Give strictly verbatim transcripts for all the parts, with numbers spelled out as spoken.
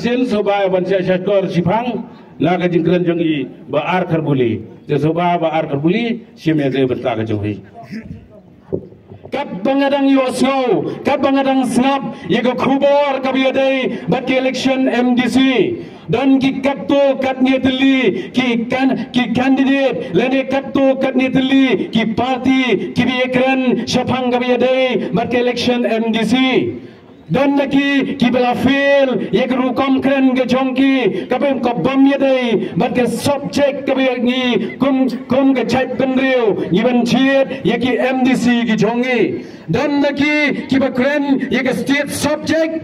Sien sngewbha ban shah shakor shiphang na ka jingkren jong i Bah R Kharbuli. Te sngewbha Bah R Kharbuli, shim ïa ka bynta ka jong i. Katba nga dang ïohsngew, katba nga dang sngap ïa ka khubor kaba ïadei bad ka election M D C, don ki katto katne tylli ki kan, ki candidate lane katto katne tylli ki party kiba ïakren shaphang kaba ïadei bad ka election M D C. Don na ki kiba la fail ïa ka rukom kren ka jong ki kaba, ka bym ïadei bad ka subject kaba ïa ngi kum, kum ka jaitbynriew ngi ban jied ïa ki M D C ki jong ngi. Don na ki kiba kren ïa ka state subject.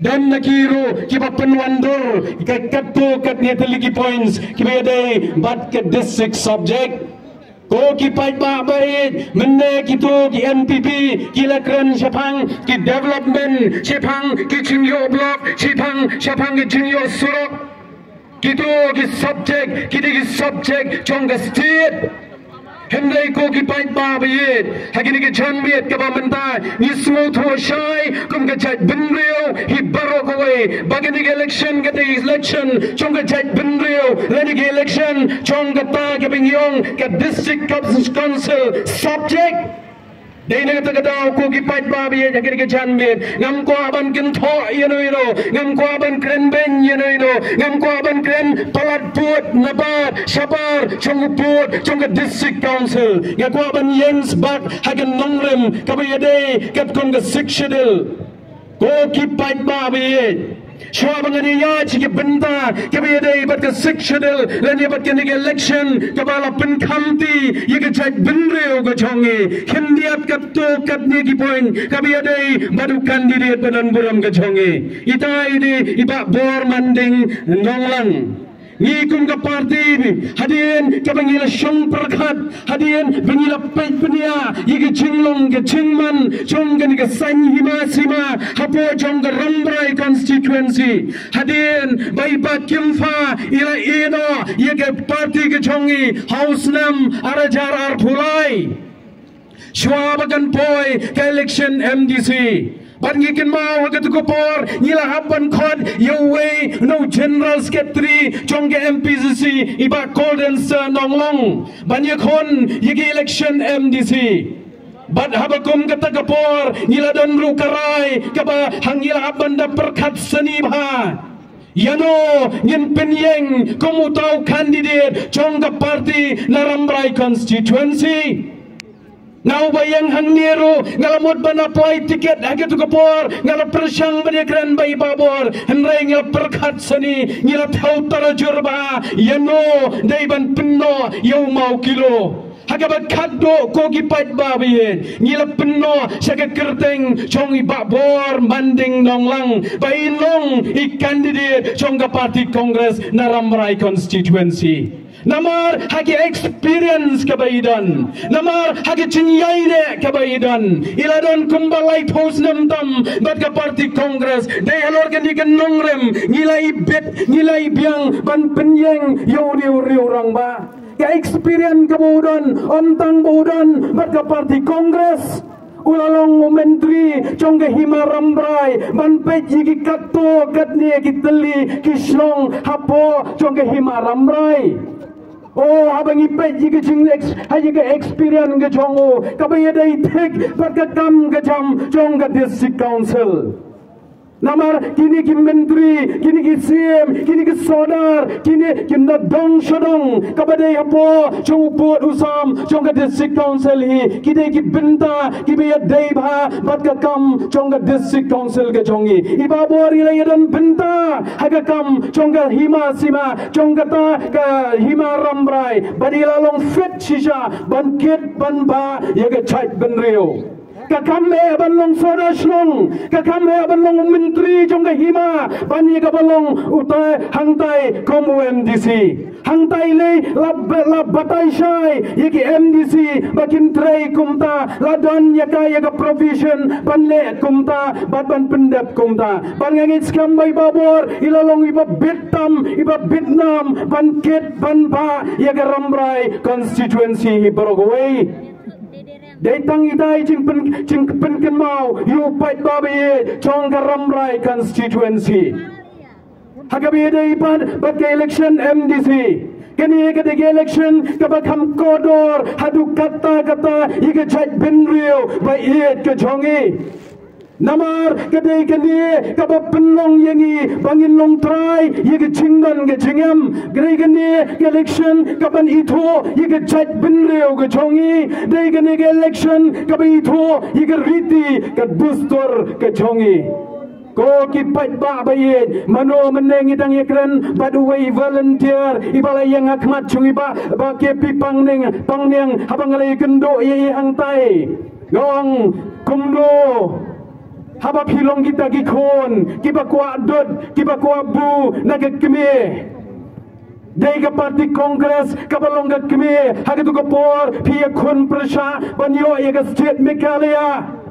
Don na ki ruh kiba pynwandur ka katto katne tylli ki points kiba ïadei bad ka district subject. Ko ki paidbah ba ïeit, mynne kito ki N P P ki la kren shaphang ki development, shaphang ki jingïoh block, shaphang, shaphang ki jingïoh surok. Kito ki subject, kito ki subject jong ka state. Hynrei ko ki paidbah ba ïeit, ha kine ki janmiet kaba mynta ngi sngewthuh shai kum ka jaitbynriew hi baroh kawei ba kane ka election ka dei election jong ka jaitbynriew lane ka election jong kata kaba ngi ong ka District Council subject. Dei na kata ka daw ko ki paidbah ba ïeit ha kane ka janmiet, ngam kwah ban kynthoh ïano ïano, ngam kwah ban kren beiñ ïano ïano, ngam kwah ban kren palat vote nabar shabar jong u vote jong ka District Council. Nga kwah ban ïeng sbak ha ka nongrim kaba ïadei katkum ka Sixth Schedule. Ko ki paidbah ba ïeit, shuwa ba ngan ïaid sha ki bynta kaba ïadei bad ka Sixth Schedule lane bad kane ka election kaba la pynkhamti ïa ka jaitbynriew ka jong ngi, khyndiat katto katne ki point kaba ïadei bad u candidate ba don burom ka jong ngi. Ita i dei i Bah Bormanding Nonglang. Ngi kum ka party, hadien kaba ngi la shong pyrkhat, hadien ba ngi la peit pynïa ïa ka jinglong ka jingman jong kane ka saiñ hima sima hapoh jong ka Rambrai constituency, hadien ba i Bah Kimfa i la ïehnoh ïa ka party ka jong ngi ha u snem ar hajar arphew lai. Shuwa ba kan poi ka election M D C, bad ngi kynmaw ha katu ka por ngi la hap ban khot ïa uwei na u General Secretary jong ka M P C C, i Bah Golden Sir Nonglong, ban ïakhun ïa ka election M D C. Bad haba kum kata ka por ngi la don ruh ka rai kaba ha ngi la hap ban da pyrkhat sani bha ïano ngin pynïeng kum uta u candidate jong ka party na Rambrai constituency. Nga uba ïeng hangne ruh nga la mut ban apply ticket ha katu ka por, nga la pyrshang ban ïakren bad i Bah Bor, hynrei ngi la pyrkhat sani, ngi la thew tarajur bha ïano dei ban pynnoh ïa u maw kilo. Ha kaba khatduh ko ki paidbah ba ïeit, ngi la pynnoh sha ka kyrteng jong i Bah Bormanding Nonglang ba i long i candidate jong ka party Congress na Rambrai constituency. Namar ha ki experience kaba i don, namar ha ki jingïaineh kaba i don, i la don kumba laiphew snem tam bad ka party Congress. Dei halor kane ka nongrim ngi la i bit, ngi la i biang ban pynïeng ïa une u riew rangbah. Ka experience kaba u don, ym tang ba u don bad ka party Congress, u la long u myntri jong ka Hima Rambrai ban peit ïa ki katto katne ki tylli ki shnong hapoh jong ka Hima Rambrai. O, haba ngi peit ïa ka jing ex, ha ïa ka experience ka jong u kaba ïadei thik bad ka kam ka jam jong ka District Council. Namar kine ki myntri, kine ki siem, kine ki sordar, kine ki na dong sha dong kaba dei hapoh jong u pud u sam jong ka District Council hi, ki dei ki bynta kiba ïadei bha bad ka kam jong ka District Council ka jong ngi. I Bah Bor i la ïadon bynta ha ka kam jong ka Hima Sima, jong kata ka Hima Rambrai, bad i la long fit shisha ban kit ban bah ïa ka jaitbynriew. Ka kam eh ban long sordar shnong, ka kam eh ban long u myntri jong ka Hima, ban ïa kaba long utai hangtai kum u M D C. Hangtai lei la ba-, la batai shai ïa ki M D C ba kin trei kumta, la don ïa ka, ïa ka provision ban leh kumta bad ban pyndep kumta. Bad nga ngeit skhem ba i Bah Bor i la long iba bit tam, iba bit nam ban kit ban bah ïa ka Rambrai constituency hi baroh kawei. Dei tang ita i jingpyn-, jingpynkynmaw ïa u paidbah ba ïeit jong ka Rambrai constituency. Ha kaba ïadei pat bad ka election M D C, kane ka dei ka election kaba kham kordor haduh katta katta ïa ka jaitbynriew ba ïeit ka jong ngi. Namar ka dei kane kaba pynlong ïa ngi ba ngin long trai ïa ka jingdon ka jingem. Ka dei kane ka election kaban ithuh ïa ka jaitbynriew ka jong ngi. Dei kane ka election kaba ithuh ïa ka riti ka dustur ka jong ngi. Ko ki paidbah ba ïeit, mano mynne ngi dang ïakren bad uwei volunteer iba la ïeng ha khmat jong ngi, ba, ba ki phi pang ning pang niang haba nga la ïakynduh ïa i hangtai. Nga ong kumno haba phi long kita ki khun kiba kwah dud, kiba kwah buh na ka kmie. Dei ka party Congress kaba long ka kmie ha katu ka por, phi ïakhun pyrshah ban ïoh ïa ka state Meghalaya.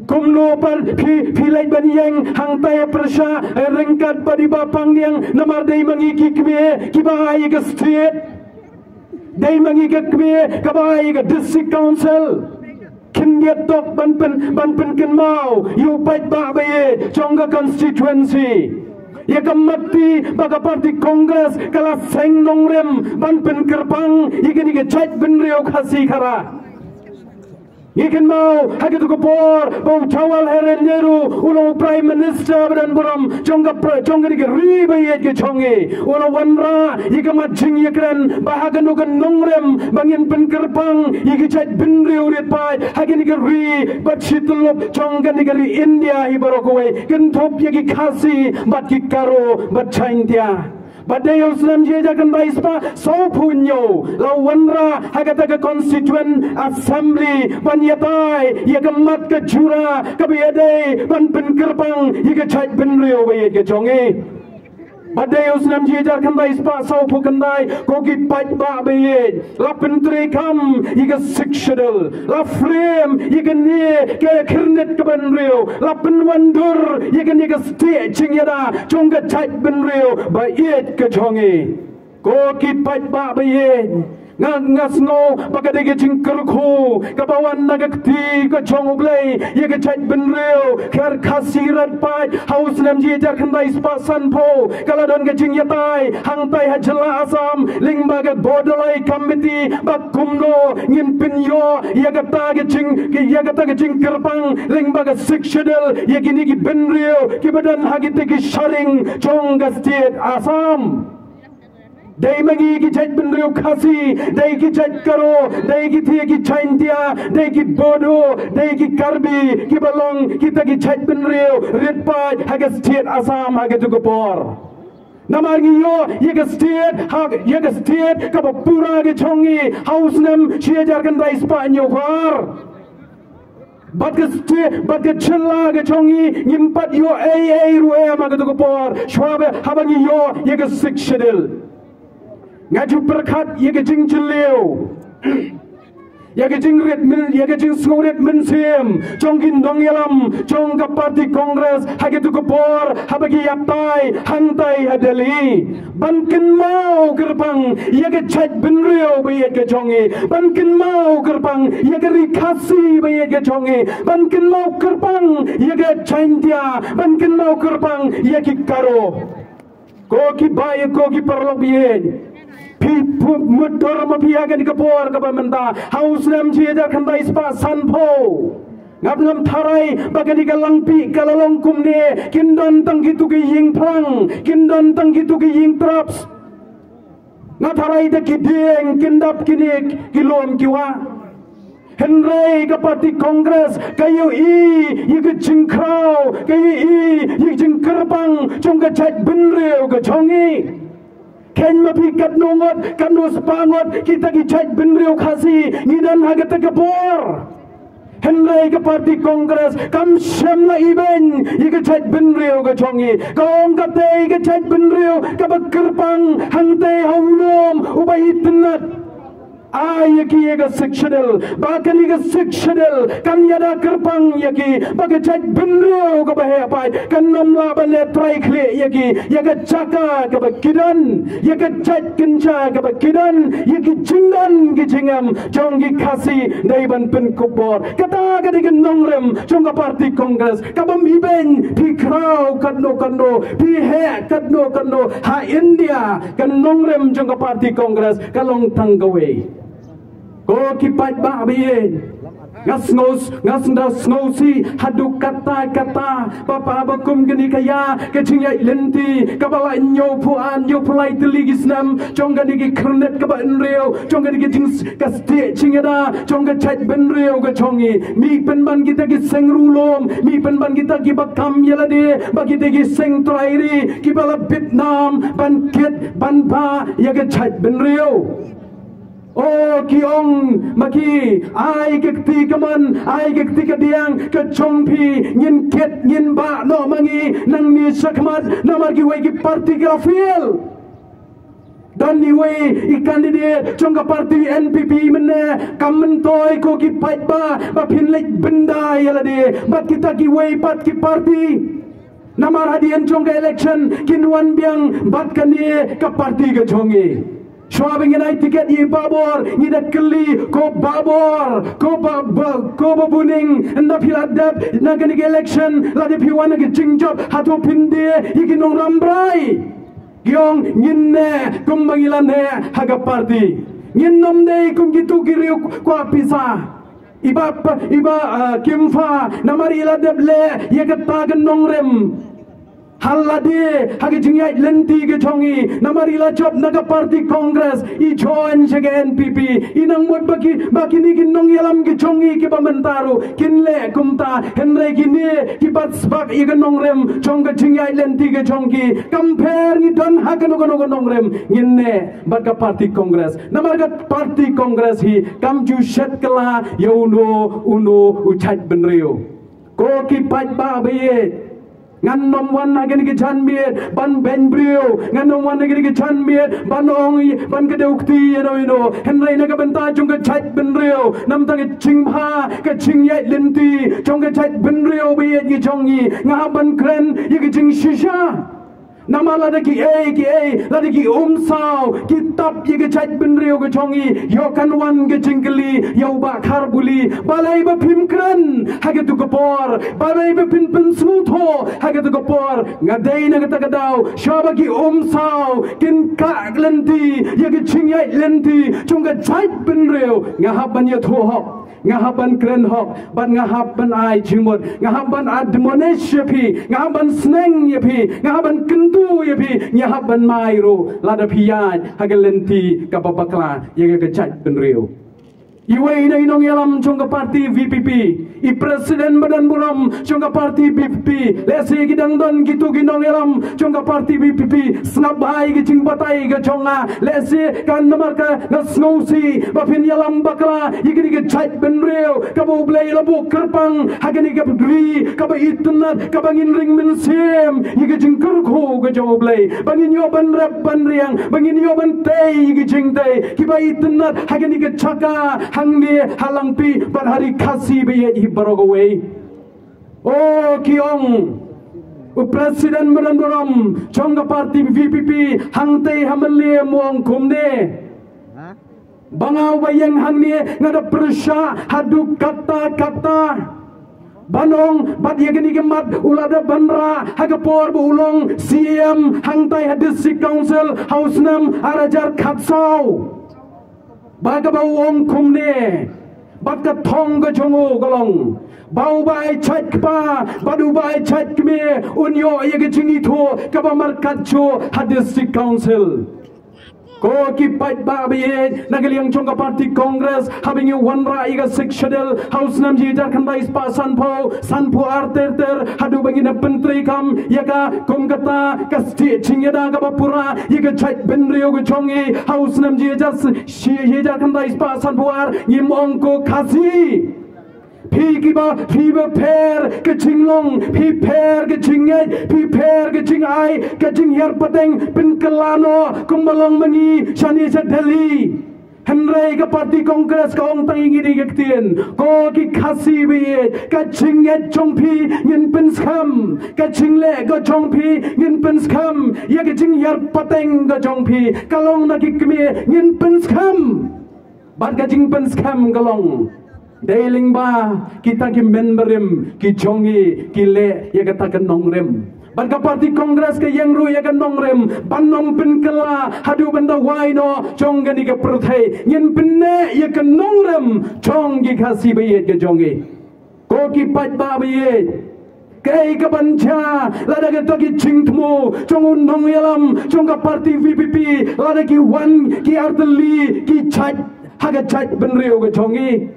Kumno pat phi, phi leit ban ïeng hangtai ha pyrshah, eh, ryngkat bad i Bah Pangniang, namar dei ma ngi ki kmie kiba ai ïa ka state. Dei ma ngi ka kmie kaba ai ïa ka district council. Khyndiat tok ban pyn, ban pynkynmaw ïa u paidbah ba ïeit jong ka constituency. Ïa ka mat ba ka party Congress ka la seng nongrim ban pynkyrpang ïa kane ka jaitbynriew Khasi Khara. Ngi kynmaw ha katu ka por ba u Jawaharlal Nehru u long u Prime Minister ba don burom jong ka pra-, jong kane ka ri ba ïeit ka jong ngi. U la wanrah ïa ka mat jingïakren ba ha kano ka nongrim ba ngin pynkyrpang ïa ka jaitbynriew rit paid ha kane ka ri bad shi tyllup jong kane ka ri India hi baroh kawei, kynthup ïa ki Khasi bad ki Garo bad Jaintia. Bad dei u snem shi hajar khyndai spah sawphew hynñiew la wanrah ha kata ka Constituent Assembly ban ïatai ïa ka mat ka jura kaba ïadei ban pynkyrpang ïa ka jaitbynriew ba ïeit ka jong ngi. Bad dei u snem shi hajar khyndai spah sawphew khyndai, ko ki paidbah ba ïeit, la pyntreikam ïa ka Sixth Schedule, la frame ïa kane ka khyrnit kaba hynriew, la pynwandur ïa kane ka stieh jingïada jong ka jaitbynriew ba ïeit ka jong ngi. Ko ki paidbah ba ïeit, nga, nga sngew ba ka dei ka jingkyrkhu kaba wan na ka kti ka jong U Blei ïa ka jaitbynriew Khasi rit paid ha u snem shi hajar khyndai spah sanphew. Ka la don ka jingïatai hangtai ha jylla Assam lyngba ka Bordoloi Committee ba kumno ngin pynïoh ïa kata ka jing, ïa kata ka jingkyrpang lyngba ka Sixth Schedule ïa kine ki bynriew kiba don ha kita ki sharing jong ka state Assam. Dei ma ngi ki jaitbynriew Khasi, dei ki jait Garo, dei kita ki Jaintia, dei ki Bodo, dei ki Karbi, kiba long kita ki jaitbynriew rit paid ha ka state Assam ha katu ka por. Namar ngi ïoh ïa ka state, ha, ïa ka state kaba pura ka jong ngi ha u snem shi hajar khyndai spah hynñiew phew ar. Bad ka state, bad ka jylla ka jong ngi, ngim pat ïoh ei ei ruh em ha katu ka por shuwa ba haba ngi ïoh ïa ka Sixth Schedule. Nga ju pyrkhat ïa ka jingjylliew, ïa ka jingrit myn, ïa ka jingsngewrit mynsiem jong ki nongïalam jong ka party Congress ha katu ka por haba ki ïatai hangtai ha Delhi ban kynmaw kyrpang ïa ka jaitbynriew ba ïeit ka jong ngi, ban kynmaw kyrpang ïa ka ri Khasi ba ïeit ka jong ngi, ban kynmaw kyrpang ïa ka Jaintia, ban kynmaw kyrpang ïa ki Garo. Ko ki bai, ko ki paralok ba ïeit, phi pu-, mutdur ma phi ha kane ka por kaba mynta ha u snem shi hajar khyndai spah sanphew. Ngam, ngam tharai ba kane ka Langpih ka la long kumne, kin don tang kitu ki ïing phlang, kin don tang kitu ki ïing traps. Nga tharai da ki dieng kin dap kine ki lum ki wah. Hynrei ka party Congress ka ïohi ïa ka jingkhraw, ka ïohi ïa ka jingkyrpang jong ka jaitbynriew ka jong ngi. Khein ma phi katno ngut, katno spah ngut kita ki jaitbynriew Khasi ngi don ha kata ka bor. Hynrei ka party Congress kam shym la ibeiñ ïa ka jaitbynriew ka jong ngi. Ka ong ka dei ka jaitbynriew kaba kyrpang hangtei ha u lum uba itynnad. Ai ïa ki ïa ka Sixth Schedule, ba kane ka Sixth Schedule kan ïada kyrpang ïa ki, ba ka jaitbynriew kaba heh paid kan ym lah ban leh trai khlieh ïa ki, ïa ka jaka kaba ki don, ïa ka jait kynja kaba ki don, ïa ki jingdon ki jingem jong ki Khasi dei ban pynkup bor. Kata ka dei ka nongrim jong ka party Congress, kaba ym ibeiñ phi khraw katno katno, phi heh katno katno ha India. Ka nongrim jong ka party Congress ka long tang kawei. Ko ki paidbah ba ïeit, nga sngew, nga sngewsih haduh katta katta ba, ba kum kane ka ïa ka jingïaid lynti kaba la hynñiewphew ar, hynñiewphew lai tylli ki snem jong kane ka khyrnit kaba hynriew jong kane ka jing, ka stieh jingïada jong ka jaitbynriew ka jong ngi. Mih pynban kita ki seng riewlum, mih pynban kita kiba kam ïa lade ba kita ki seng trai ri kiba la bit nam ban kit ban bah ïa ka jaitbynriew. O ki ong ma ki, ai ka kti kamon, ai ka kti kadiang ka jong phi, ngin kit ngin bah noh ma ngi nangne shakhmat, namar kiwei ki party ki la fail. Don iwei i candidate jong ka party N P P mynne, kam myntoi ko ki paidbah ba phin leit bynda ïa lade bad kita kiwei pat ki party. Namar hadien jong ka election kin wan biang bad kane ka party ka jong ngi. Shuwa ba ngin ai ticket ïa i Bahbor, ngi da kylli ko Bahbor, ko Bah, Bah, ko Bah Buning, ynda phi la dep na kane ka election, lada phi wan na ka jingjop, hato phin die ïa ki nongrem brai? Ki ong ngin neh kumba ngi la neh ha ka party. Ngin ym dei kum kitu ki riew kwah pisa. I Bah, i Bah, ah, Kynfa, namar i la dep leh ïa kata ka nongrim ha lade ha ka jingïaid lynti ka jong i, namar i la jop na ka party Congress, i join sha ka N P P. I nang mut ba ki, ba kine ki nongïalam ki jong i kiba mynta ruh kin leh kumta, hynrei kine ki bat sbak ïa ka nongrim jong ka jingïaid lynti ka jong ki. Kam pher ngi don ha kano kano ka nongrim, ngin neh bad ka party Congress. Namar ka party Congress hi kam ju shet kylla ïa uno uno u jaitbynriew. Ko ki paidbah ba ïeit, ngan ym wan ha kane ka janmiet ban beiñ briew, ngan ym wan ha kane ka janmiet ban ong, ban kdew kti ïano ïano. Hynrei na ka bynta jong ka jaitbynriew, na ka bynta ka jingbha ka jingïaid lynti jong ka jaitbynriew ba ïeit ka jong ngi, nga hap ban kren ïa ka jingshisha. Namar lada kiei kiei, lada ki umsaw ki tap ïa ka jaitbynriew ka jong i, ïoh kan wan ka jingkylli ïa u Bah Kharbuli, balei ba phim kren ha katu ka por, balei ba phim pynsngewthuh ha katu ka por? Nga dei na kata ka daw, shuwa ba ki umsaw kin kah lynti ïa ka jingïaid lynti jong ka jaitbynriew, nga hap ban ïathuh hok. Nga hap ban kren hok, bad nga hap ban ai jingmut, nga hap ban admonish ïa phi, nga hap ban sneng ïa phi, nga hap ban kyntu ïa phi, nga hap ban mai ruh lada phi ïaid ha ka lynti kaba bakla ïa ka jaitbynriew. Iwei na i nongïalam jong ka party V P P, i president ba don burom jong ka party V P P, lehse ki dang don kitu ki nongïalam jong ka party V P P, sngap bha ïa ka jingbatai ka jong nga, lehse kan namar ka nga sngewsih ba phin ïalam bakla ïa kane ka jaitbynriew kaba U Blei u la buh kyrpang ha kane ka ri kaba itynnad, kaba ngin ring mynsiem ïa ka jingkyrkhu ka jong U Blei, ba ngin ïoh ban rep ban riang, ba ngin ïoh ban tei ïa ka jingtei kiba itynnad ha kane ka jaka hangne ha Langpih bad ha ri Khasi ba ïeit hi baroh kawei. O ki ong, u president ba don burom jong ka party V P P hangtei ha Mylliem u ong kumne. Ba nga uba ïeng hangne nga da pyrshah haduh katta katta ban ong, bad ïa kane ka mat u la dep ban rah ha ka por ba u long C E M hangtai ha District Council ha u snem ar hajar khatsaw. Ba kaba u ong kumne, bad ka thong ka jong u ka long ba uba ai jait kpa bad uba ai jait kmie un ïoh ïa ka jingithuh kaba markatjuh ha District Council. Ko ki paidbah ba ïeit, na ka liang jong ka party Congress, haba ngi wanrah ïa ka Sixth Schedule ha u snem shi hajar khyndai spah sanphew, sanphew ar ter ter, haduh ba ngin ïa pyntreikam ïa ka kum kata ka stieh jingïada kaba pura ïa ka jaitbynriew ka jong ngi ha u snem shi hajar, shi hajar khyndai spah sanphew ar, ngim ong ko Khasi. Phi kiba, phi ba pher ka jinglong, phi pher ka jingngeit, phi pher ka jingai, ka jinghiar pateng, pynkylla noh kumba long ma ngi shane sha Delhi. Hynrei ka party Congress ka ong tang ïa kine ki ktien, ko ki Khasi baieit, ka jingngeit jong phi ngin pynskhem, ka jingleh ka jong phi ngin pynskhem, ïa ka jinghiar pateng ka jong phi ka long na ki kmie ngin pynskhem. Bad ka jingpynskhem ka long dei lyngba kita ki mynbarim ki jong ngi ki leh ïa kata ka nongrim. Bad ka party Congress ka ïeng ruh ïa ka nongrim ban ym pynkylla haduh ban da wai noh jong kane ka pyrthei. Ngin pynneh ïa ka nongrim jong ki Khasi baieit ka jong ngi. Ko ki paidbah baieit, kaei kaban jia lada kato ki jingthmu jong u nongïalam jong ka party V P P, lada ki wan ki artylli ki jait ha ka jaitbynriew ka jong ngi?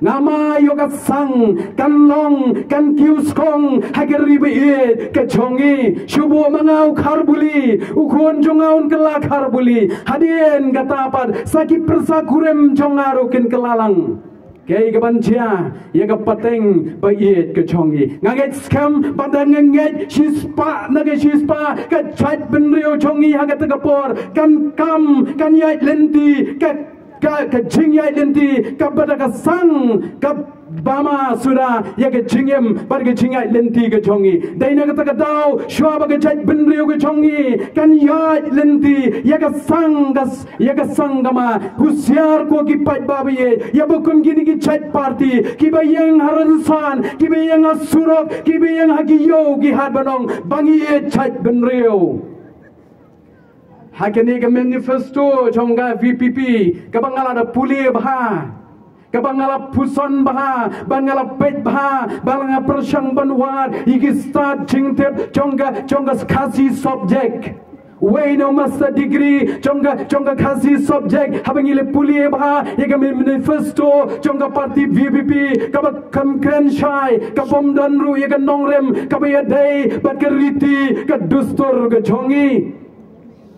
Namar ïoh ka sang kan long kan kiew skong ha ka ri baieit ka jong ngi. Shu buh ma nga u Kharbuli, u khun jong nga un kylla Kharbuli. Hadien kata pat sa ki pyrsa kurim jong nga ruh kin kylla lang. Kaei kaban jia ïa ka pateng baieit ka jong ngi? Nga ngeit skhem bad nga ngeit shispah na ka shispah ka jaitbynriew jong ngi ha kata ka por kan kam, kan ïaid lynti, ka ka, ka jingïaid lynti kaba da ka sang kaba ma suda ïa ka jingim bad ka jingïaid lynti ka jong ngi. Dei na kata ka daw shuwa ba ka jaitbynriew ka jong ngi kan ïaid lynti ïa ka sang ka s-, ïa ka sang kaba ma. Husiar ko ki paidbah baieit, ïa ba kum kine ki jait party kiba ïeng ha rynsan, kiba ïeng ha surok, kiba ïeng ha ki ïew ki hat ban ong ba ngi ïeit jaitbynriew. Ha kane ka manifesto jong ka V P P kaba nga la da pule bha, kaba nga la puson bha, ba nga la peit bha, ba nga pyrshang ban wad ïa ki stad jingtip jong ka, jong ka Khasi subject. Wei na u master degree jong ka, jong ka Khasi subject, haba ngi la pule bha ïa ka manifesto jong ka party V P P, kaba kam kren shai, ka bym don ruh ïa ka nongrim kaba ïadei bad ka riti ka dustur ka jong ngi.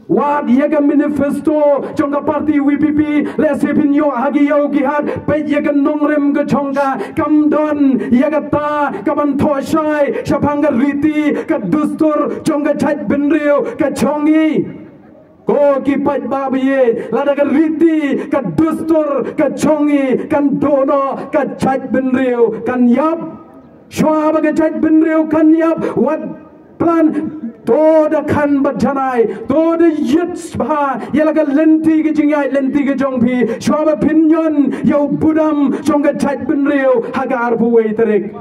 Wad ïa ka manifesto jong ka party V P P, lehse phin ïoh ha ki ïew ki hat, peit ïa ka nongrim ka jong ka, kam don ïa kata kaban thoh shai shaphang ka riti ka dustur jong ka jaitbynriew ka jong ngi. Ko ki paidbah baieit, lada ka riti ka dustur ka jong ngi kan duh noh, ka jaitbynriew kan ïap. Shuwa ba ka jaitbynriew kan ïap, wat plan, to da khan bad janai, to da ïit bha ïa la ka lynti ka jingïaid lynti ka jong phi shuwa ba phin ñion ïa u budam jong ka jaitbynriew ha ka arphew wei tarik.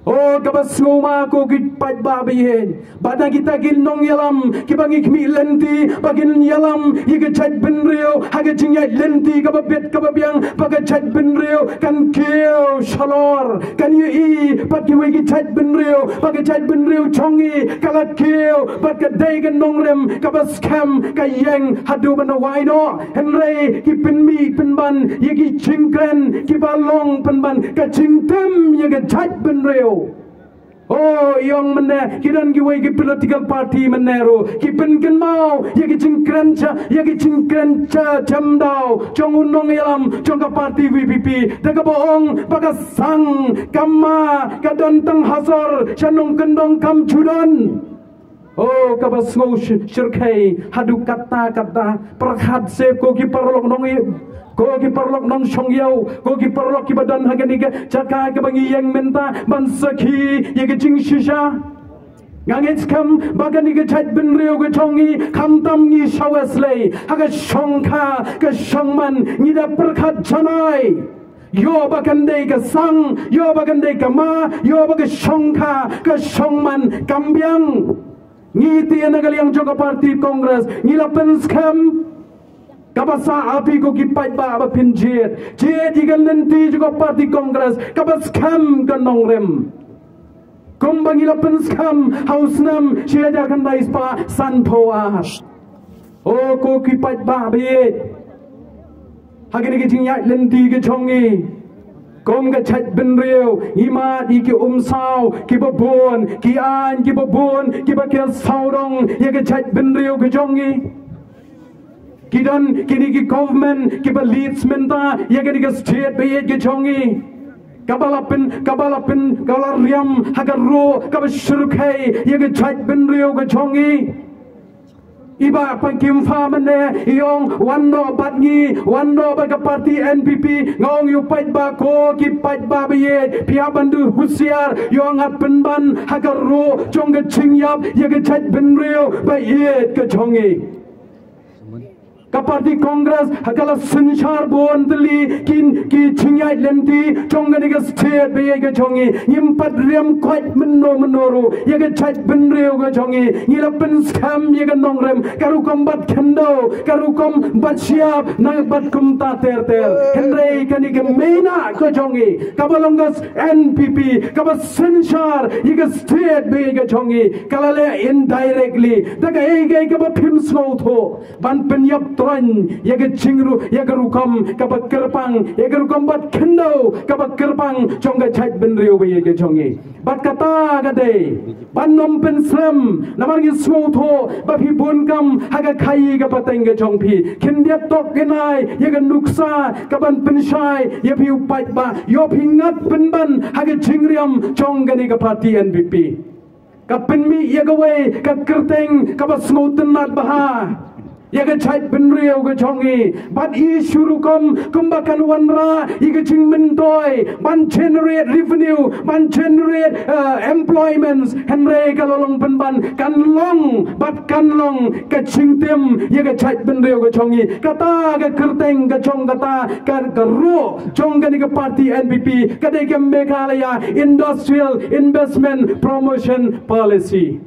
O kaba sngewma ko ki paidbah baieit, bad na kita ki nongïalam kiba ngi khmih lynti ba kin ïalam ïa ka jaitbynriew ha ka jingïaid lynti kaba bit kaba biang, ba ka jaitbynriew kan kiew shalor, kan ïohi pat kiwei ki jaitbynriew ba ka jaitbynriew jong ngi ka la kiew bad ka dei ka nongrim kaba skhem, ka ïeng haduh ban da wai noh. Hynrei ki pynmih pynban ïa ki jingkren kiba long pynban ka jingtem ïa ka jaitbynriew. O, ïong mynne ki don kiwei ki political party mynne ruh ki pynkynmaw ïa ki jingkren sha, ïa ki jingkren sha jem daw jong u nongïalam jong ka party V P P da kaba ong ba ka sang ka ma ka don tang ha sor, sha nongkyndong kam ju don. O, kaba sngew sh-, shyrkhei haduh katta katta. Pyrkhat seh ko ki paralok nongïalam, ko ki paralok nongshong ïew, ko ki paralok kiba don ha kane ka jaka kaba ngi ïeng mynta ban sakhi ïa ka jingshisha. Nga ngeit skhem ba kane ka jaitbynriew ka jong ngi, khamtam ngi sha Wesley, ha ka shongkha ka shongman ngi da pyrkhat janai. Ïoh ba kan dei ka sang, ïoh ba kan dei ka ma, ïoh ba ka shongkha ka shongman kam biang. Ngi te na ka liang jong ka party Congress ngi la pynskhem. Kaba sah ha phi ko ki paidbah ba phin jied, jied ïa ka lynti jong ka party Congress kaba skhem ka nongrim. Kumba ngi la pynskhem ha u snem shi hajar khyndai spah sanphew ar. O ko ki paidbah baieit, ha kane ka jingïaid lynti ka jong ngi, kum ka jaitbynriew ngi mad ïa ki umsaw kiba bun, ki aiñ kiba bun kiba kin sawdong ïa ka jaitbynriew ka jong ngi. Ki don kine ki government kiba lead mynta ïa kane ka state baieit ka jong ngi. Kaba la pyn, kaba la pyn, kaba la riam ha ka ruh kaba shyrkhei ïa ka jaitbynriew ka jong ngi. Iba pang kim fa mane, i ong wan noh bad ngi, wan noh bad ka party N P P. Nga ong ïa u paidbah, ko ki paidbah ba ïeit, phi hap ban duh husiar, ïoh ngat pynban ha ka ruh jong ka jingïap ïa ka jaitbynriew ba ïeit ka jong ngi. Ka party Congress ha ka la synshar bun tylli ki, ki jingïaid lynti jong kane ka state ba ïeit ka jong ngi. Ngim pat riam koit mynno mynno ruh ïa ka jaitbynriew ka jong ngi. Ngi la pynskhem ïa ka nongrim, ka rukom bat khyndew, ka rukom bat shyiap, na bat kumta ter ter. Hynrei kane ka meinah ka jong ngi, kaba long ka N P P, kaba synshar ïa ka state ba ïeit ka jong ngi, ka la leh indirectly da kaei kaei kaba phim sngewthuh, ban pynïap troiñ ïa ka jingru, ïa ka rukom kaba kyrpang, ïa ka rukom bat khyndew kaba kyrpang jong ka jaitbynriew ba ïeit ka jong ngi. Bad kata ka dei ban ym pynslem, namar ngi sngewthuh ba phi bun kam ha ka khaii ka pateng ka jong phi. Khyndiat tok kynai ïa ka nuksa kaban pynshai ïa phi u paidbah, ïoh phi ngat pynban ha ka jingriam jong kane ka party N P P. Ka pynmih ïa kawei ka kyrteng kaba sngewtynnat bha ïa ka jaitbynriew ka jong ngi. Bad i shu rukom kumba kan wanrah ïa ka jingmyntoi ban generate revenue, ban generate, uh, employments. Hynrei ka la long pynban, kan long bad kan long ka jingtim ïa ka jaitbynriew ka jong ngi. Kata ka kyrteng ka jong kata ka, ka ruh jong kane ka party N P P ka dei ka Meghalaya Industrial Investment Promotion Policy.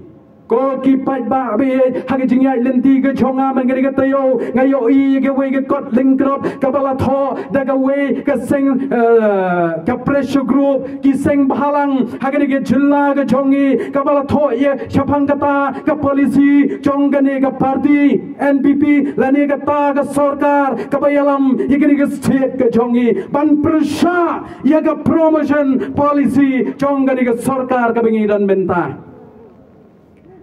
Ko ki paidbah ba ïeit, ha ka jingïaid lynti ka jong nga man kane ka taïew, nga ïohi ïa kawei ka kot lyngkhrop kaba la thoh da kawei ka seng, eh, ka pressure group, ki seng bhalang ha kane ka jylla ka jong ngi, kaba la thoh ïa shaphang kata ka policy jong kane ka party N P P lane kata ka sorkar kaba ïalam ïa kane ka state ka jong ngi, ban pyrshah ïa ka promotion policy jong kane ka sorkar kaba ngi don mynta.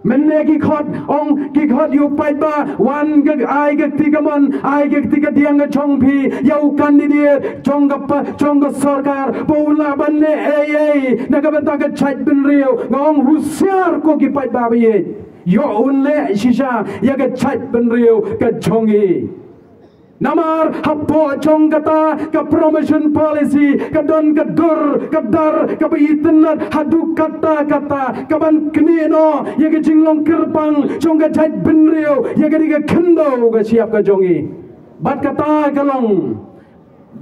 Mynne ki khot, ong ki khot ïa u paidbah, wan ka, ai ka kti kamon, ai ka kti kadiang ka jong phi ïa u candidate jong ka pa, jong ka sorkar ba u lah ban leh ei ei na ka bynta ka jaitbynriew. Nga ong husiar ko ki paidbah ba ïeit, ïoh un leh shisha ïa ka jaitbynriew ka jong ngi. Namar hapoh jong kata ka promotion policy ka don ka dur ka dar kaba itynnad haduh katta katta, kaban knieh noh ïa ka jinglong kyrpang jong ka jaitbynriew ïa ka dei ka khyndew ka shyiap ka jong ngi. Bad kata ka long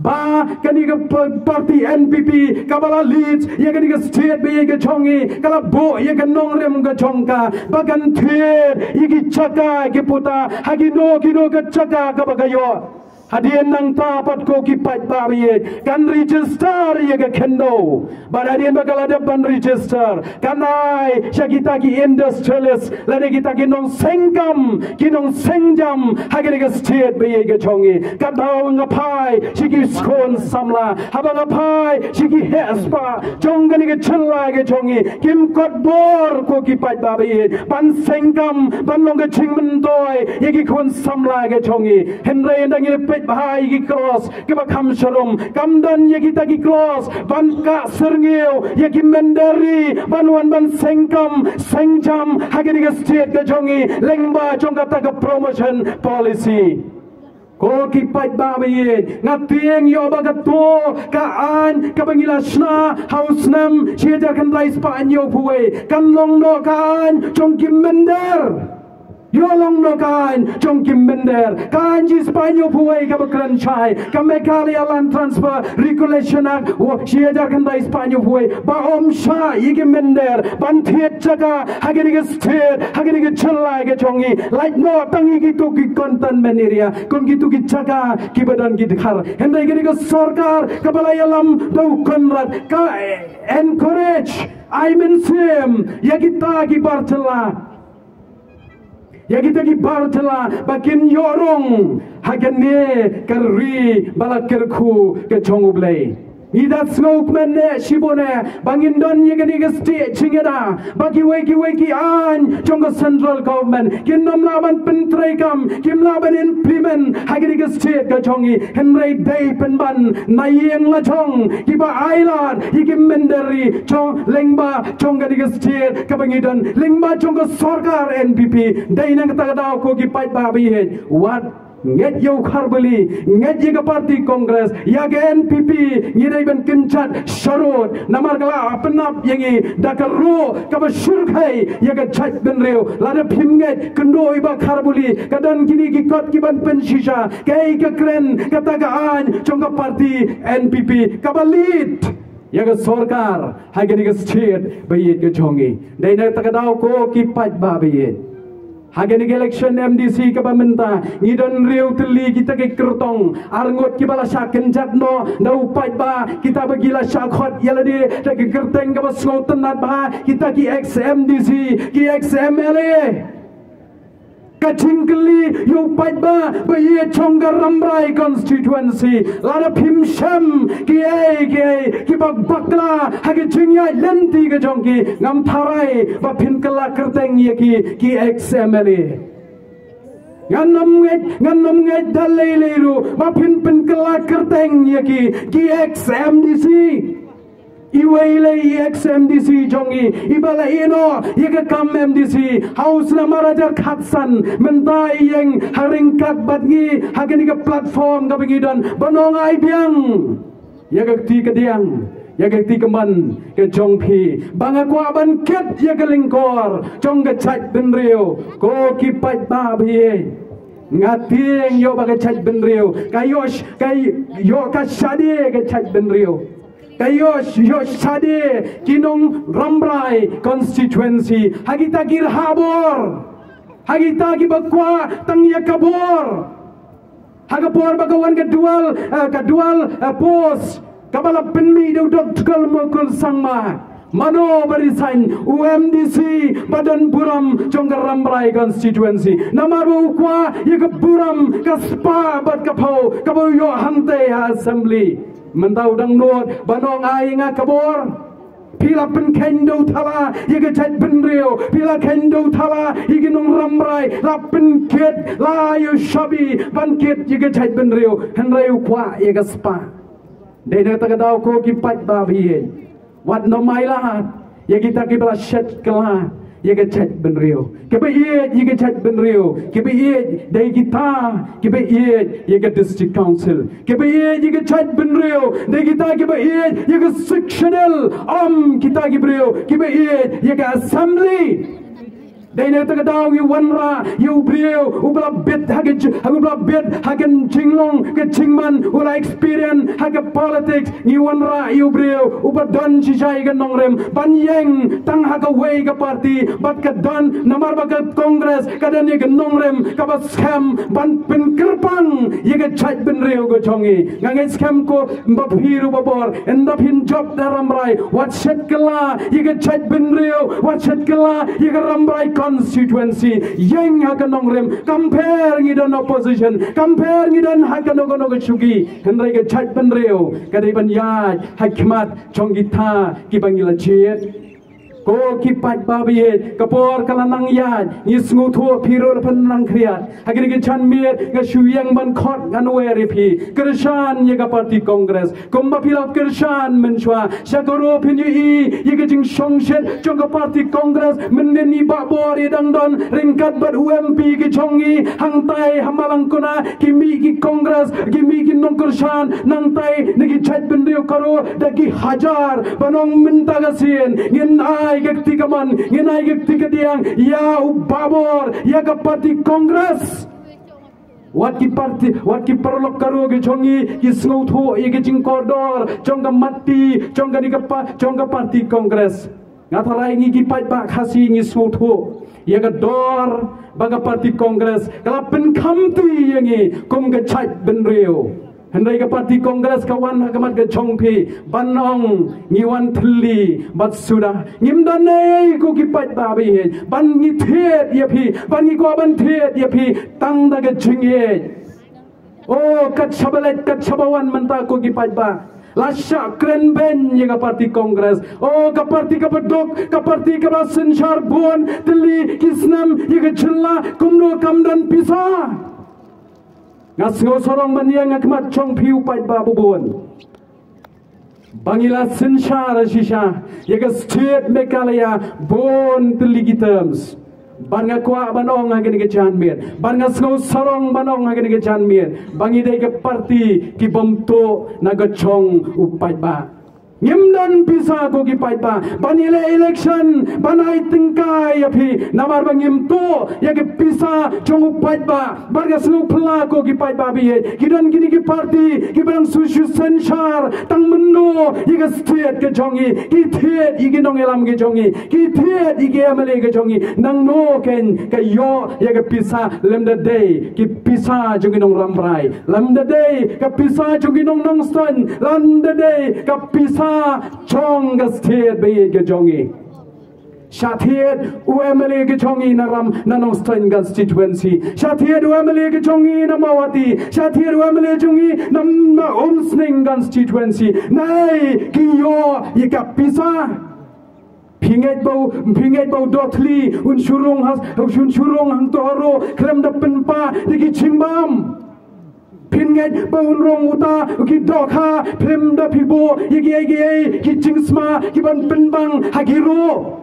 ba kane ka pa-, party N P P kaba la lead ïa kane ka state ba ïeit ka jong ngi, ka la buh ïa ka nongrim ka jong ka ba kan thied ïa ki jaka ki puta ha kino kino ka jaka kaba ka ïoh. Hadien nangta pat ko ki paidbah ba ïeit, kan register ïa ka khyndew. Bad hadien ba ka la dep ban register, kan ai sha kita ki industrialist lane kita ki nongseng kam, ki nongseng jam ha kane ka state ba ïeit ka jong ngi. Ka daw nga phai sha ki khun samla, haba nga phai sha ki heh spah jong kane ka jylla ka jong ngi, kim kot bor ko ki paidbah ba ïeit ban seng kam, ban long ka jingmyntoi ïa ki khun samla ka jong ngi. Hynrei ynda ngi peit bha ïa ki clause kiba kham sharum, kam don ïa kita ki clause ban kah syrngiew ïa ki mynder ri ban wan ban seng kam seng jam ha kane ka state ka jong ngi lyngba jong kata ka promotion policy. Ko ki paidbah ba ïeit, nga tieng ïoh ba kato ka aiñ kaba ngi la shna ha u snem shi hajar khyndai spah hynñiewphew wei kan long noh ka aiñ jong ki mynder. Ïoh long noh ka aiñ jong ki mynder. Ka aiñ shi spah hynñiewphew wei kaba kren shai, ka Meghalaya Land Transfer Regulation Act, wa, shi hajar khyndai spah hynñiewphew wei, ba ym shah ïa ki mynder ban thied jaka ha kane ka state, ha kane ka jylla ka jong ngi. Lait noh tang ïa kito ki containment area, kum kito ki jaka kiba don ki dkhar. Hynrei kane ka sorkar kaba la ïalam da u Conrad ka encourage, ai mynsiem ïa kita ki bar jylla, ïa kita ki bar jylla ba kin ïoh rung ha kane ka ri ba la kyrkhu ka jong U Blei. Ngi da sngewkmen ne shibun ne ba ngin don ïa kane ka state jingïada ba kiwei kiwei ki aiñ jong ka central government kin nym lah ban pyntreikam, kim lah ban implement ha kane ka state ka jong ngi. Hynrei dei pynban na ïing la jong kiba ailad ïa ki mynder ri jong lyngba jong kane ka state kaba ngi don, lyngba jong ka sorkar N P P. Dei na kata ka daw ko ki paidbah ba ïeit, wat ngeit ïa u Kharbuli, ngeit ïa ka party Congress, ïa ka N P P ngi dei ban kynjat sharud namar ka la pynap ïa ngi da ka ruh kaba shyrkhei ïa ka jaitbynriew. Lada phim ngeit, kynduh ïa i Bah Kharbuli, ka don kine ki kot ki ban pynshisha, kaei ka kren kata ka aiñ jong ka party N P P kaba lead ïa ka sorkar ha kane ka state ba ïeit ka jong ngi. Dei na kata ka daw ko ki paidbah ba ïeit, ha kane ka election M D C kaba mynta ngi don hynriew tylli kita ki kyrtong, ar ngut kiba la shah kynjat noh da u paidbah, kita ba ki la shah khot ïa lade da ki kyrteng kaba sngewtynnat bha, kita ki ex M D C, ki ex M L A. Ka jingkylli ïa u paidbah ba ïeit jong ka Rambrai constituency, lada phim shem kiei kiei kiba bakla ha ka jingïaid lynti ka jong ki, ngam tharai ba phin kylla kyrteng ïa ki, ki ex M L A. Ngan nym ngeit, ngan nym ngeit da lei lei ruh ba phin pynkylla kyrteng ïa ki, ki ex M D C. Iwei lei i ex M D C jong ngi iba la ïehnoh ïa ka kam M D C ha u snem ar hajar khatsan, mynta i ïeng ha ryngkat bad ngi ha kane ka platform kaba ngi don ban ong ai biang ïa ka kti kadiang, ïa ka kti kamon ka jong phi, ba nga kwah ban kit ïa ka lyngkor jong ka jaitbynriew. Ko ki paidbah ba ïeit, nga tieng ïoh ba ka jaitbynriew ka ïoh sh-, ka ïoh ka shadie ka jaitbynriew. Ka ïoh, ïoh shadie ki nong Rambrai constituency ha kita ki rhah bor, ha kita kiba kwah tang ïa ka bor. Ha ka por ba ka wan ka dual, eh, ka dual, eh, post kaba la pynmih da u Doctor Mukul Sangma, mano ba resign? U M D C ba don burom jong ka Rambrai constituency, namar ba u kwah ïa ka burom ka spah bad ka phew kaba u ïoh hangtei ha assembly. Mynta u dang nud ban ong ai nga ka bor. Phi la pynkheiñ dewthala ïa ka jaitbynriew, phi la kheiñ dewthala ïa ki nong Rambrai, la pynkit, la ïoh shabi ban kit ïa ka jaitbynriew, hynrei u kwah ïa ka spah. Dei na kata ka daw ko ki paidbah ba ïeit, wat nym ailad ïa kita kiba la shet kylla ïa ka jaitbynriew. Kiba ïeit ïa ka jaitbynriew, kiba ïeit dei kita kiba ïeit ïa ka District Council. Kiba ïeit ïa ka jaitbynriew dei kita kiba ïeit ïa ka sectional, ym kita ki briew kiba ïeit ïa ka assembly. Dei na kata ka daw ngi wanrah ïa u briew uba la bit ha ka ji-, ha uba la bit ha ka jinglong ka jingman, u la experience ha ka politics. Ngi wanrah ïa u briew uba don shisha ïa ka nongrim ban ïeng tang ha kawei ka party bad ka don, namar ba ka Congress ka don ïa ka nongrim kaba skhem ban pynkyrpang ïa ka jaitbynriew ka jong ngi. Nga ngeit skhem ko ba phi ruh ba bor, ynda phin jop da Rambrai, wat shet kylla ïa ka jaitbynriew, wat shet kylla ïa ka Rambrai constituency. Ïeng ha ka nongrim, kam pher ngi don opposition, kam pher ngi don ha kano kano ka shuki. Hynrei ka jaitbynriew ka dei ban ïaid ha khmat jong kita kiba ngi la jied. Ko ki paidbah ba ïeit, ka por ka la nang ïaid, ngi sngewthuh phi ruh la pynlang khriat. Ha kine ki janmiet nga shu ïeng ban khot, ngan wer ïa phi, kyrshan ïa ka party Congress. Kumba phi la kyrshan mynshuwa, sha ka ruh phin ïohi ïa ka jingshongshit jong ka party Congress. Mynnin i Bah Bor i dang don ryngkat bad u M P ka jong ngi hangtai ha Malangkona, ki mih ki Congress, ki mih ki nongkyrshan nangtai na ki jaitbynriew ka ruh da ki hajar. Ban ong mynta ka sien ngin ai ka kti kamon, ngin ai ka kti kadiang ïa u Bah Bor, ïa ka party Congress. Wat ki party, wat ki paralok ka ruh ki jong ngi ki sngewthuh ïa ki jingkordor jong ka matti jong kane ka pa-, jong ka party Congress. Nga tharai ngi ki paidbah Khasi ngi sngewthuh ïa ka dor ba ka party Congress ka la pynkhamti ïa ngi kum ka jaitbynriew. Hynrei ka party Congress ka wan ha khmat ka jong phi ban ong ngi wan thylli bad suda. Ngim don ei ko ki paidbah ba ïeit ban ngi thied ïa phi, ban ngi kwah ban thied ïa phi tang da ka jingïeit. O, kat shaba leit, kat shaba wan mynta ko ki paidbah. La shah kren beiñ ïa ka party Congress. O ka party kaba duk, ka party kaba synshar bun tylli ki snem ïa ka jylla, kumno kam don pisa? Nga sngew sarong ban ïeng ha khmat jong phi u paidbah ba bun. Ba ngi la synshar shisha ïa ka state Meghalaya bun tylli ki terms. Bad nga kwah ban ong ha kane ka janmiet, bad nga sngew sarong ban ong ha kane ka janmiet, ba ngi dei ka party ki bym tuh na ka jong u paidbah. Ngim don pisa ko ki paidbah ban ïaleh election, ban ai tyngkai ïa phi, namar ba ngim tuh ïa ka pisa jong u paidbah. Bad nga sngew phylla ko ki paidbah ba ïeit, ki don kine ki party kiba dang shu shu synshar tang mynno ïa ka state ka jong ngi, ki thied ïa ki nongïalam ka jong ngi, ki thied ïa ki M L A ka jong ngi. Nangno kein ka ïoh ïa ka pisa? Lymda dei ki pisa jong ki nongrambrai, lymda dei ka pisa jong ki nong Nongstoiñ, lymda dei ka pisa jong ka state ba ïeit ka jong ngi. Sha thied u M L A ka jong ngi na ram, na Nongstoiñ constituency, sha thied u M L A ka jong ngi na Mawhati, sha thied u M L A jong ngi na, na Umsning constituency. Naei ki ïoh ïa ka pisa? Phi ngeit ba u, phi ngeit ba u dohthli un shu rung ha, un shu rung hangto ha Roh khlem da pynpah da ki jingbam? Phin ngeit ba un rung uta u ki dohkha khlem da phi buh ïa kiei kiei ki jingsma kiban pynbang ha ki Roh?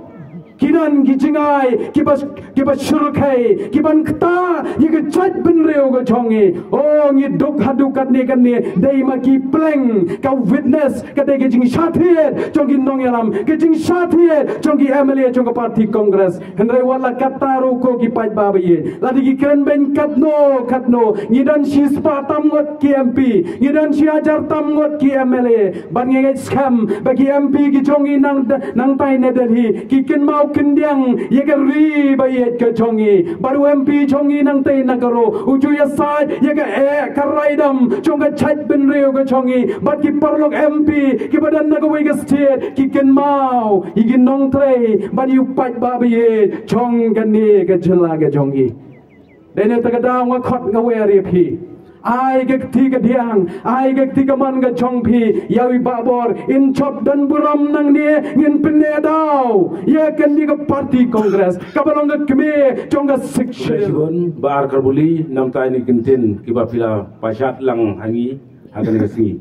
Ki don ki jingai kiba, kiba shyrkhei, kiban ktah ïa ka jaitbynriew ka jong ngi. O, ngi duk haduh katne katne dei ma ki pleng, ka witness ka dei ka jingshathied jong ki nongïalam, ka jingshathied jong ki M L A jong ka party Congress. Hynrei wat la katta ruh ko ki paidbah ba ïeit, lada ki kren beiñ katno katno, ngi don shispah tam ngut ki M P, ngi don shi hajar tam ngut ki M L A, bad ngi ngeit skhem ba ki M P ki jong ngi nang, nangtai na Delhi ki kynmaw kyndiang ïa ka ri ba ïeit ka jong ngi. Bad u M P jong ngi nangtai na ka Roh u ju ïasaid ïa ka eh ka raidam jong ka jaitbynriew ka jong ngi. Bad ki paralok M P kiba don na kawei ka state ki kynmaw ïa ki nongtrei bad ïa u paidbah ba ïeit jong kane ka jylla ka jong ngi. Dei na kata ka daw nga khot nga wer ïa phi, ai ka kti kadiang, ai ka kti kamon ka jong phi ïa u Bah Bor. Yn jop don burom nangne, ngin pynneh daw ïa kane ka party Congress kaba long ka kmie jong ka Sixth Schedule. Bah R Karbuli, namta ïa kine ki kyntien kiba phi la pashat lang ha ngi ha kane ka sngi.